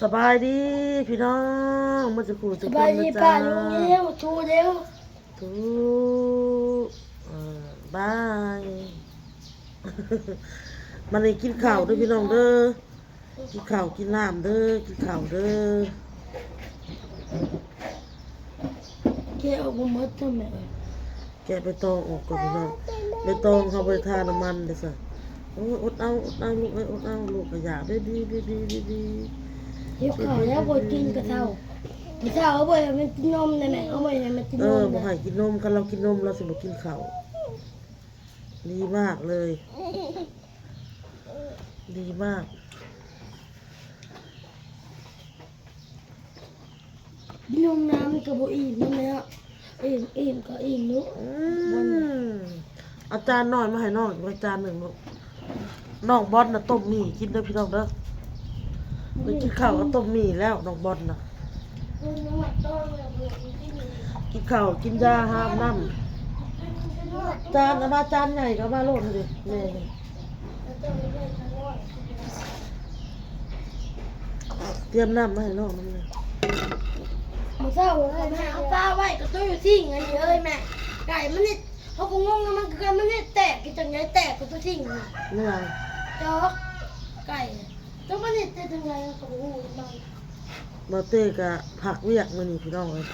ສະບາຍດີພີ່ນ້ອງ ໝົດສູ່ຄູ່ສູ່ຄົນນະຈ້າ. ສະບາຍດີປ້າລຸງເລວ ທູເລວ ທູ ເອີ ບາຍ. ມານີ້ກິນເຂົ້າເດີພີ່ນ້ອງເດີ ກິນເຂົ້າກິນນ້ຳເດີ ກິນເຂົ້າເດີ. ແກະອອກບໍ່ໝົດເດີແມ່. ແກະໃບຕອງອອກກ່ອນພີ່ນ້ອງ ໃບຕອງເຮົາບໍ່ໄດ້ທານ້ຳມັນເດ້ຊະ. ໂອ້ຍ ອົດເອົາ ອົດເອົາລູກເອີຍ ອົດເອົາ ລູກກະຢາກ ເບບີ ເບບີ ເບບີ. ຫິວເຂົ້າແລ້ວ ບໍ່ກິນກະເຊົາ ກະເຊົາບໍ່ໃຫ້ມັນກິນນົມໄດ້ແມ່ ເອົາໄວ້ໃຫ້ມັນກິນນົມ ເອີ ບໍ່ໃຫ້ກິນນົມ ຄັນລາວກິນນົມລາວຊິບໍ່ກິນເຂົ້າ. ດີມາກເລີຍ ດີມາກ. ກິນນົມນຳມັນກະບໍ່ອີ່ມນຳແລ້ວ ອີ່ມ ອີ່ມກະອີ່ມລູກ. ອືມ ເອົາຈານນ້ອຍມາໃຫ້ນ້ອງອີກ ຈານໜຶ່ງລູກ. ນ້ອງບອນນະຕົ້ມໝີ່ກິນເດີພີ່ນ້ອງເດີ ໄປກິນເຂົ້າກັບຕົ້ມໝີ່ແລ້ວນ້ອງບອນນະ. ກິນເຂົ້າກິນຢາຫາບນ້ຳ. ຈານ ເອົາມາຈານໃຫຍ່ກະເອົາມາໂລດເດ ແມ່. ຕຽມນ້ຳມາໃຫ້ນ້ອງນຳເດີ. ມື້ເຊົ້າແມ່ເອົາປາໄວ້ກະຕູ້ຊິງອັນນີ້ເອີຍແມ່ ໄກ່ມັນນີ້ ເຮົາກະງົງນຳມັນຄືກັນ ມັນນີ້ແຕກຄືຈັ່ງໃດ ແຕກກະຕູ້ຊິງນີ້. ເມື່ອ ຈອກ ໄກ່ ຈັກມັນນີ້ແຕກຈັ່ງໃດ ເຮົາກະບໍ່ຮູ້ນຳ. ບໍ່ເຕກະພັກວຽກມື້ນີ້ພີ່ນ້ອງເອີຍ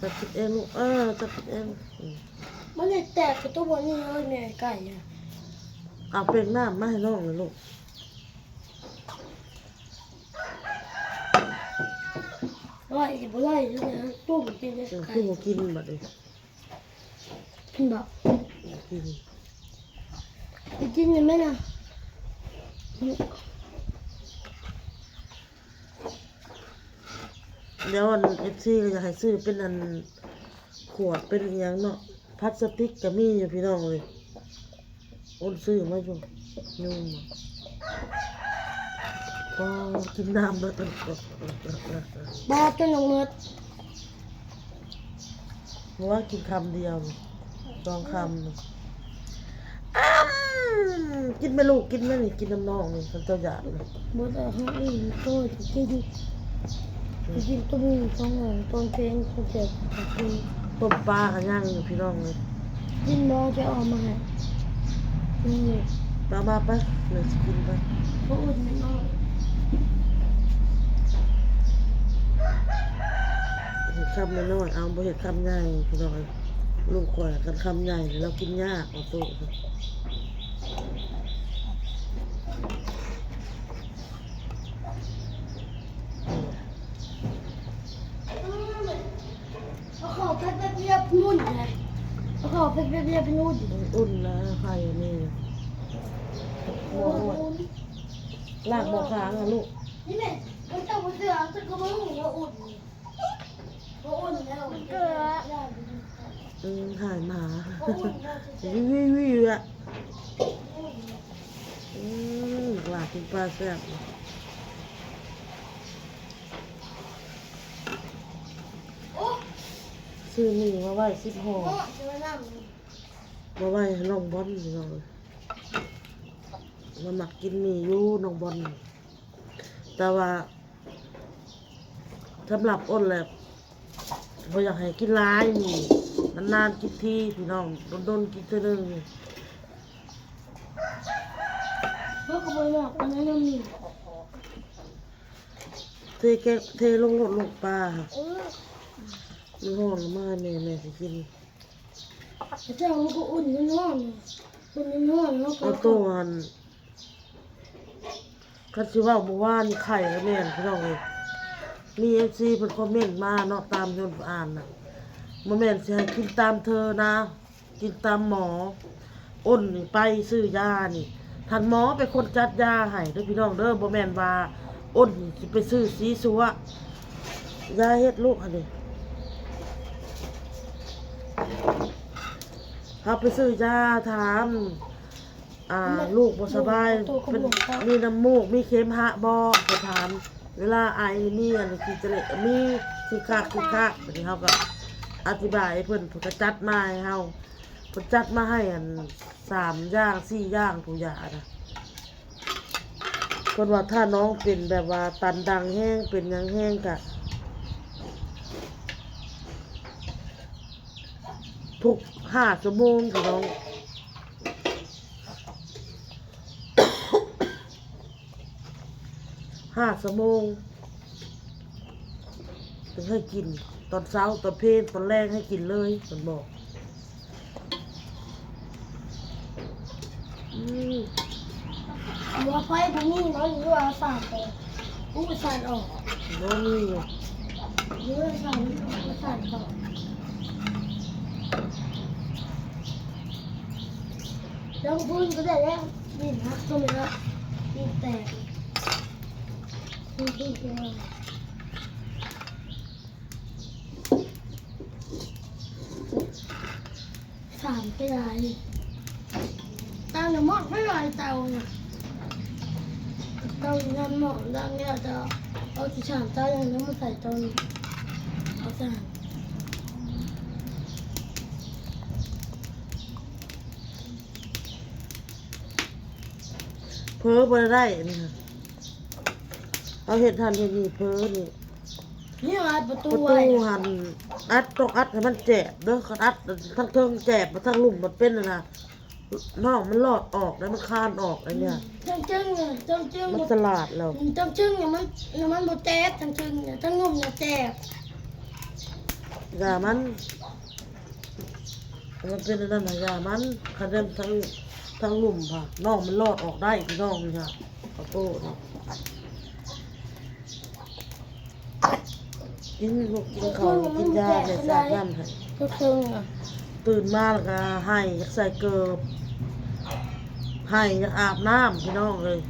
ຈັບກິນເອງລູກ ເອີ ຈັບກິນເອງ. ອືມ ມັນນີ້ແຕກກະຕູ້ບໍ່ນີ້ເອີຍແມ່ ໄກ່ອະ. ເອົາເປັນນ້ຳມາໃຫ້ນ້ອງເລີຍລູກ. ໄດ້ບໍ່ໄດ້ ຕຸ້ມກິນເລີຍ ເອີ ໄກ່ ຄືບໍ່ກິນບັດນີ້. ກິນບໍ່? ກິນ ໄປກິນໄດ້ແມ່ນະ. ດຽວອັນ ເອັຟຊີ ກະຢາກໃຫ້ຊື້ເປັນອັນ ຂວດເປັນອີ່ຫຍັງເນາະ ພລາສຕິກກະມີຢູ່ພີ່ນ້ອງເອີຍ. ໂອນຊື້ມາຢູ່ ຍຸ່ງ ອໍ ກິນນ້ຳແລ້ວ ບາດຈົນອອກໝົດ. ບໍ່ວ່າກິນຄຳດຽວ ສອງຄຳ. ອ້ຳ ກິນແມ່ລູກ ກິນແມ່ນີ້ ກິນນຳນ້ອງນີ້ ຄັນເຈົ້າຢາກນະ. ບໍ່ໄດ້ ເຮົາອີ່ມ ໂຕຊິກິນ ຊິກິນຕົ້ມໝີ່ ສອງໂມງຕອນເພງ ເຂົາຈະກິນ. ຕົ້ມປາກະຍັງຢູ່ພີ່ນ້ອງເອີຍ. ກິນບໍ່ ຈະເອົາມາໃຫ້. ອືມ ປາມາໄປ ແມ່ຊິກິນໄປ. ບໍ່ອຸ່ນແມ່ນ້ອຍ ເຮັດຄຳນ້ອຍໆ ເອົາ ບໍ່ເຮັດຄຳໃຫຍ່ພີ່ນ້ອງເອີຍ. ລູກຂ້ອຍຄັນຄຳໃຫຍ່ລາວກິນຍາກ ເອົາໂຕ. ເອົາເຂົ້າໄປແປັບດຽວເປັນອຸ່ນເລີຍ ເອົາເຂົ້າໄປແປັບດຽວເປັນອຸ່ນ. ອືມ ອຸ່ນລະໄຂ່ນີ້ ບໍ່ ລ້າງບໍ່ຄ້າງອະລູກ. ນີ້ແມ່ ເຈົ້າບໍ່ເຊື່ອ ເຈົ້າກະບໍ່ຮູ້ວ່າອຸ່ນ. ອືມ ຫາຍໝາ ວິວໆໆ ອະ. ອືມ ບັກຫຼ້າກິນປາແຊບ. ຊື້ໝີ່ມາໄວ້ສິບຫໍ່ ມາໄວ້ໃຫ້ນ້ອງບອນພີ່ນ້ອງ. ລາວມັກກິນໝີ່ຢູ່ນ້ອງບອນ ແຕ່ວ່າ ສຳລັບອົນແຫຼະ ບໍ່ຢາກໃຫ້ກິນຫຼາຍ ນານໆກິນທີພີ່ນ້ອງ ດົນໆກິນເທື່ອໜຶ່ງ. ເຮົາກະບໍ່ມັກອັນນັ້ນນຳນີ້ ເທແກງ ເທລົງໂລດ ໂລດປາ ມັນຮ້ອນ ມາແມ່ ແມ່ຊິກິນ. ເຈົ້າມັນກະອຸ່ນ ມັນຮ້ອນ ມັນຮ້ອນ ເຮົາກະ ເອົາໂຕຫັ້ນ ຄັນຊິເວົ້າມື້ວານນີ້ໄຂ່ກະແມ່ນພີ່ນ້ອງເອີຍ ມີເອັຟຊີເພິ່ນຄອມເມັ້ນມາເນາະ ຕາມຍົນອ່ານນະ ບໍ່ແມ່ນຊິໃຫ້ກິນຕາມເທີນາ ກິນຕາມໝໍ. ອົນນີ້ໄປຊື້ຢານີ້ ທ່ານໝໍເປັນຄົນຈັດຢາໃຫ້ເດີພີ່ນ້ອງເດີ ບໍ່ແມ່ນວ່າອົນນີ້ຊິໄປຊື້ຊີສັວ ຢາເຮັດລູກຫັ້ນເດ ເຮົາໄປຊື້ຢາຖາມ ອ່າ ລູກບໍ່ສະບາຍ ເປັນ ມີນ້ຳມູກ ມີເຂັມຫະບໍ່ ເຂົາຖາມ. ເວລາໄອ ມີອັນຂີ້ຈະເລະ ມີຂີ້ຄາກ ຂີ້ຄາກ ບາດນີ້ເຮົາກະອະທິບາຍໃຫ້ເພິ່ນ ເພິ່ນກະຈັດມາໃຫ້ເຮົາ ເພິ່ນຈັດມາໃຫ້ອັນ ສາມຢ່າງ ສີ່ຢ່າງ ຜູ້ຢານະ. ເພິ່ນວ່າຖ້ານ້ອງເປັນແບບວ່າຕັນດັງແຮງ ເປັນຫຍັງແຮງກະ ທຸກຫ້າຊົ່ວໂມງພີ່ນ້ອງ ຫ້າຊົ່ວໂມງຈຶ່ງໃຫ້ກິນ ຕອນເຊົ້າ ຕອນເພນ ຕອນແລງໃຫ້ກິນເລີຍ ເພິ່ນບອກ. ອືມ ໝໍ້ໄຟບໍ່ມີເນາະ ຫຼືວ່າເອົາສານອອກ ກູ້ສານອອກ ບໍ່ມີ ຫຼືວ່າສານອອກ ສານອອກ ລອງພື້ນກໍໄດ້ແລ້ວ ດິນຫັກກໍແມ່ນລະ ດິນແຕກ ພື້ນກໍໄດ້. ສາມເທື່ອນີ້ ເຕົານ້ຳມັນໄປຫຼາຍເຕົານະ ເຕົານ້ຳມັນດັງແລ້ວ ເຕົາ ເອົາທີ່ສາມເຕົາຍັງນຳມາໃສ່ເຕົານີ້ ເອົາສາມ ເຜີບໍ່ໄດ້ອັນນີ້ ເຮົາເຮັດຫັ້ນເຮັດນີ້ເຜີນີ້ ນີ້ວ່າປະຕູ ປະຕູຫັ້ນອັດ ຕ້ອງອັດໃຫ້ມັນແຈບເດີ ຄັນອັດທາງເທິງແຈບ ທາງລຸ່ມມັນເປັນຫັ້ນນະ ນ້ອງມັນລອດອອກໄດ໋ ມັນຄານອອກໄດ໋ເນຍ ອືມ ທາງເທິງ ທາງເທິງ ມັນສະຫຼາດແລ້ວ ອືມ ທາງເທິງມັນ ມັນບໍ່ແຈບ ທາງເທິງ ທາງລຸ່ມນະແຈບ ຢ່າມັນ ມັນເປັນອັນນັ້ນນະ ຢ່າມັນ ຄັນແມ່ນທາງ ທາງລຸ່ມພຸ້ນ ນ້ອງມັນລອດອອກໄດ້ພີ່ນ້ອງນີ້ຫັ້ນ ຂໍໂທດເນາະ ກິນລູກ ກິນເຂົ້າ ກິນຢາ ແມ່ຊິອາບນ້ຳໃຫ້ ຄືເຄິ່ງນະ ຕື່ນມາແລ້ວກະໄຫ້ ຢາກໃສ່ເກີບ ໄຫ້ ຢາກອາບນ້ຳພີ່ນ້ອງເອີຍ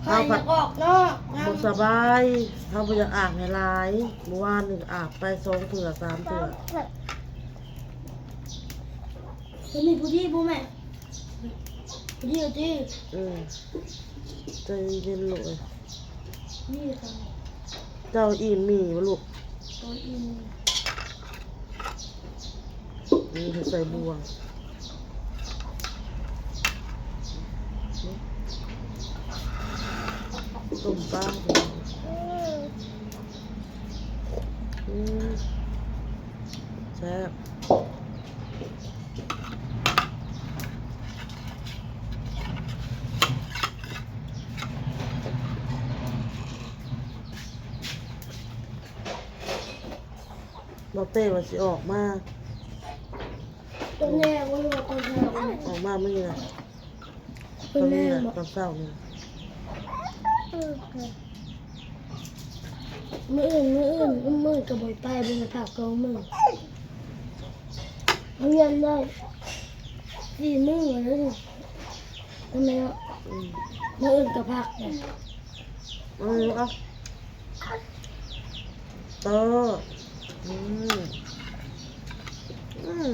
ໄຫ້ຢາກອອກເນາະ ບໍ່ສະບາຍ ເຮົາບໍ່ຢາກອາບໃຫ້ຫຼາຍ ມື້ວານນີ້ອາບໄປສອງເທື່ອ ສາມເທື່ອ. ຕົວນີ້ຜູ້ດີບໍ່ແມ່? ຜູ້ດີຕິ? ເອີ ໃຈເຢັນລູກເອີຍ ນີ້ ເຈົ້າອີ່ມໝີ່ບໍ່ລູກ? ໂຕອີ່ມ ນີ້ໃສ່ບ່ວງ ຕົ້ມປາ ອືມ ແຊບ. ບໍ່ເຕ້ວ່າຊິອອກມາ ຕອນແລງບໍ່ ຫຼືວ່າຕອນເຊົ້າ? ອອກມາມື້ນີ້ນະ ຕອນນີ້ນະ ຕອນເຊົ້ານີ້ນະ. ມື້ອື່ນ ມື້ອື່ນ ມື້ອື່ນກໍບໍ່ໄປ ບໍ່ໄດ້ພັກສອງມື້ ຮຽນໄດ້ສີ່ມື້ແລ້ວນີ້ ແມ່ນບໍ່? ອືມ ມື້ອື່ນກໍພັກ ເອີ ເອົາ ເຕີ ອືມ ອືມ ອືມ.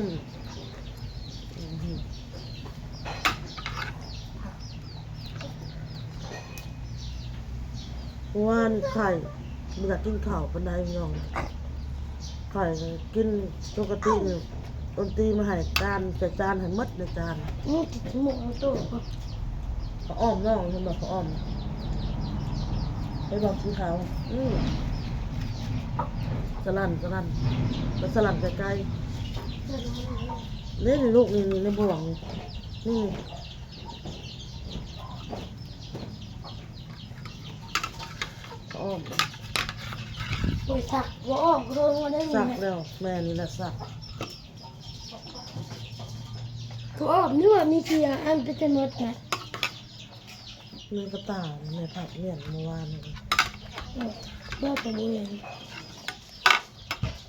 ເມື່ອວານໄຂ່ບໍ່ຢາກກິນເຂົ້າປານໃດພີ່ນ້ອງ ໄຂ່ກິນປົກກະຕິນີ້ ດົນຕີມາໃຫ້ຈານ ໃສ່ຈານໃຫ້ໝົດໃນຈານ ອືມ ກິນໝົດເອົາໂຕ ຜ້າອ້ອມນ້ອງ ເຫັນບໍ່ ຜ້າອ້ອມ ເຫັນບໍ່ ສີຂາວ ອືມ ສະຫຼັ່ນ ສະຫຼັ່ນ ໄປສະຫຼັ່ນໄກໆ ເດ້ ນີ້ລູກ ນີ້ ນີ້ ໃນບ່ວງນີ້ ນີ້. ອ້ອມ ໂອ້ຍ ສັກບໍ່ອອກເລີຍ ໄດ້ ສັກແລ້ວ ແມ່ນີ້ແຫຼະສັກ ຄືອອກນີ້ວ່າມີສີ່ອັນໄປແຕ່ໝົດນະ ມີກະຕ່າ ແມ່ຜັກໝຽນເມື່ອວານນີ້ ເອີ ບໍ່ ກໍບໍ່ເຫັນ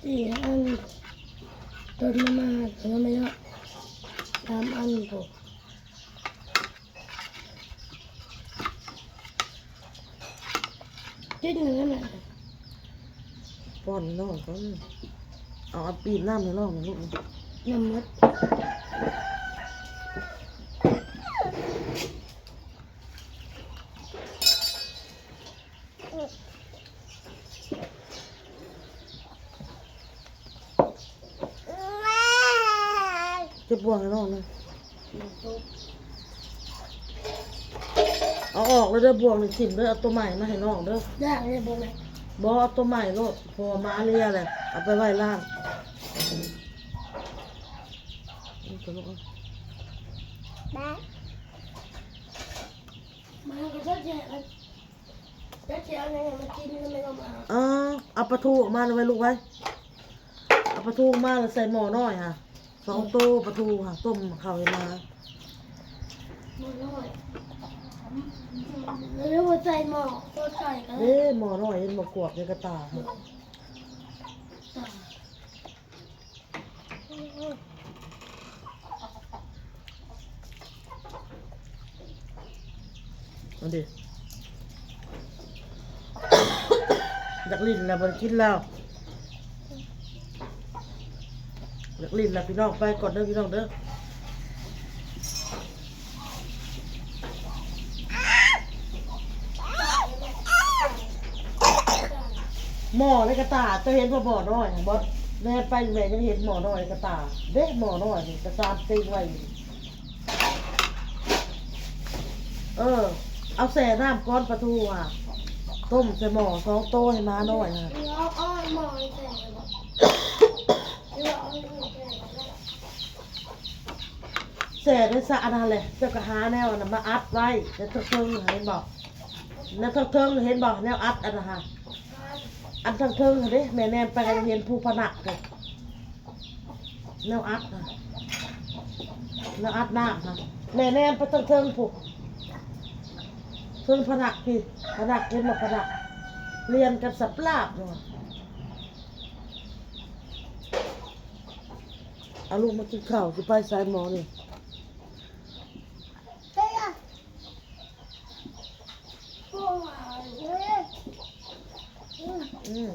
ສີ່ອັນ ຕົ້ນມາ ແລ້ວແມ່ນເນາະ ສາມອັນພຸ້ນ. ກິນອັນນັ້ນນະ ປ້ອນນ້ອງກ່ອນ ເອົາ ເອົາປີບນ້ຳໃຫ້ນ້ອງໜ່ອຍລູກ ນ້ຳໝົດ ເກັບບ່ວງໃຫ້ນ້ອງນະ ມັນຕົກ ເອົາອອກເລີຍເດີ ບ່ວງນີ້ຖິ້ມເດີ ເອົາໂຕໃໝ່ມາໃຫ້ນ້ອງເດີ. ລ້າງເລີຍບໍ່ແມ່? ບໍ່ ເອົາໂຕໃໝ່ໂລດ ເພາະວ່າໝາເລຍແຫຼະ ເອົາໄປໄວ້ລ້າງ. ເອີ ເອົາປາທູອອກມາໄວ້ລູກໄວ້ ເອົາປາທູອອກມາແລ້ວໃສ່ໝໍ້ນ້ອຍຫາ ສອງໂຕປາທູຫາ ຕົ້ມເຂົ້າໃຫ້ໝາ. ໝໍ້ນ້ອຍ ແລ້ວໃສ່ໝໍ້ ເອີ ໝໍ້ນ້ອຍ ເຫັນໝໍ້ກວບໃນກະຕ່າຫັ້ນ. ອັນນີ້ ຢາກຫຼິ້ນແລ້ວ ບໍ່ໄດ້ກິນແລ້ວ ຢາກຫຼິ້ນແລ້ວພີ່ນ້ອງ ໄປກ່ອນເດີພີ່ນ້ອງເດີ. ໝໍ້ໃນກະຕ່າ ເຈົ້າເຫັນບໍ່ ໝໍ້ນ້ອຍຫັ້ນບໍ່? ແນມໄປແມ່ຍັງເຫັນໝໍ້ນ້ອຍໃນກະຕ່າເດ້ ໝໍ້ນ້ອຍນີ້ກະຊາມຕິງໄວ້ຢູ່. ເອີ ເອົາແຊ່ນ້ຳກ່ອນປາທູຫາ ຕົ້ມໃສ່ໝໍ້ສອງໂຕໃຫ້ໝານ້ອຍຫັ້ນ. ເອົາໝໍ້ໃສ່ ແຊ່ໃນສະອັນນັ້ນແຫຼະ ເຈົ້າກະຫາແນວອັນນັ້ນມາອັດໄວ້ແນວເທິງໆ ເຫັນບໍ່? ແນວເທິງໆ ເຫັນບໍ່? ແນວອັດອັນນັ້ນຫາ ອັນເທິງໆຫັ້ນເດ້ ແມ່ແນມໄປກະຍັງເຫັນພູພະນັກພຸ້ນ ແນວອັດນະ ແນວອັດນ້ຳຫັ້ນ ແມ່ແນມໄປເທິງໆ ພຸ້ນ ເທິງພະນັກພີ້ ພະນັກ ເຫັນບໍ່ ພະນັກ ລຽນກັນສະປາບຢູ່. ເອົາລູກມາກິນເຂົ້າ ຊິໄປໃສໝໍ້ນີ້? ອືມ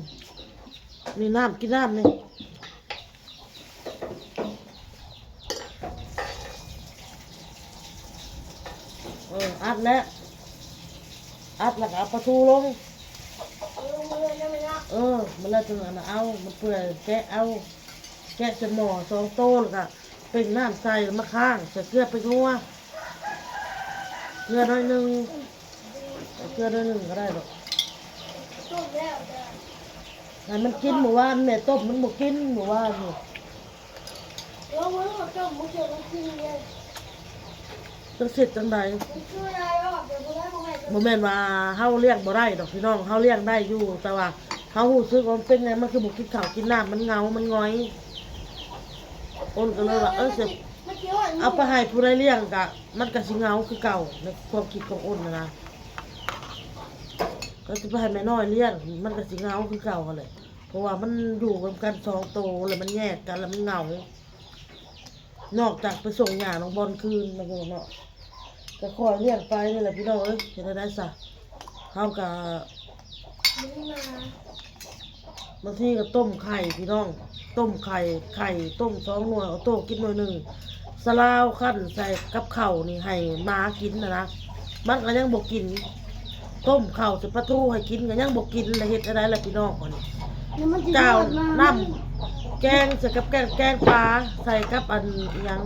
ນີ້ນ້ຳ ກິນນ້ຳນີ້. ເອີ ອັດແລ້ວ ອັດແລ້ວກະເອົາປາທູລົງ ເອີ ມັນແລ້ວຈຶ່ງອັນນັ້ນເອົາ ມັນເປື່ອຍ ແກະເອົາ ແກະໃສ່ໝໍ້ສອງໂຕ ແລ້ວກະເປັ່ງນ້ຳໃສ່ ແລ້ວມາຄ້າງໃສ່ເກືອໄປນົວ ເກືອໜ້ອຍໜຶ່ງ ເກືອໜ້ອຍໜຶ່ງກະໄດ້ດອກ. ໃຫ້ມັນກິນມື້ວານ ແມ່ຕົ້ມມັນບໍ່ກິນມື້ວານນີ້. ຈັກຊິເຮັດຈັ່ງໃດ? ບໍ່ແມ່ນວ່າເຮົາລ້ຽງບໍ່ໄດ້ດອກພີ່ນ້ອງ ເຮົາລ້ຽງໄດ້ຢູ່ ແຕ່ວ່າເຮົາຮູ້ສຶກວ່າມັນເປັນຫຍັງ ມັນຄືບໍ່ກິນເຂົ້າກິນນ້ຳ ມັນເຫງົາ ມັນຫງອຍ. ອົນກະເລີຍວ່າ ເອີ ເອົາໄປໃຫ້ຜູ້ໃດລ້ຽງກະ ມັນກະຊິເຫງົາຄືເກົ່າ ໃນຄວາມຄິດຂອງອົນຫັ້ນນະ ກະຊິໄປໃຫ້ແມ່ນ້ອຍລ້ຽງ ມັນກະຊິເຫງົາຄືເກົ່າຫັ້ນແຫຼະ ເພາະວ່າມັນຢູ່ນຳກັນສອງໂຕ ແລ້ວມັນແຍກກັນ ແລ້ວມັນເຫງົາ ນອກຈາກໄປສົ່ງຍ່ານ້ອງບອນຄືນນະເນາະ. ກະຄ່ອຍລ້ຽງໄປນີ້ແຫຼະພີ່ນ້ອງເອີຍ ເຮັດແນວໃດຊະ ເຮົາກະ ບາງທີກະຕົ້ມໄຂ່ພີ່ນ້ອງ ຕົ້ມໄຂ່ ໄຂ່ຕົ້ມສອງໜ່ວຍ ເອົາໂຕ້ກິນໜ່ວຍໜຶ່ງ ສະລາວ ຄັ້ນໃສ່ກັບເຂົ້ານີ້ໃຫ້ໝາກິນຫັ້ນນະ ມັນກະຍັງບໍ່ກິນ. ຕົ້ມເຂົ້າໃສ່ປາທູໃຫ້ກິນກະຍັງບໍ່ກິນ ລະເຮັດແນວໃດລະພີ່ນ້ອງ ບາດນີ້ ແລ້ວມັນຊິ ຈາວ ຮອດມາ ນ້ຳແກງໃສ່ກັບແກງ ແກງປາ ໃສ່ກັບອັນອີ່ຫຍັງ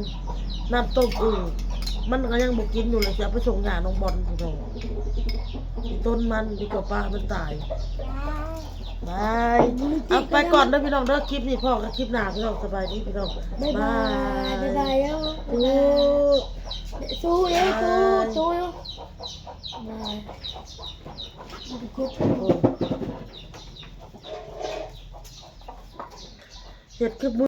ນ້ຳຕົ້ມອຶ່ງ ມັນກະຍັງບໍ່ກິນຢູ່ ລະຊິເອົາໄປສົ່ງຍ່ານ້ອງບອນ ພີ່ນ້ອງ ອີ່ຕົນມັນດີກວ່າປະໃຫ້ມັນຕາຍ. ບາຍ ເອົາໄປກ່ອນເດີພີ່ນ້ອງເດີ ຄລິບນີ້ພໍ້ກັນຄລິບໜ້າພີ່ນ້ອງ ສະບາຍດີພີ່ນ້ອງ ບາຍບາຍ ບາຍບາຍ ບາຍບາຍ ເອີ ສູ້ ເອີ ບາຍ ສູ້ ສູ້ ບາຍ ເຮັດຄືໝູ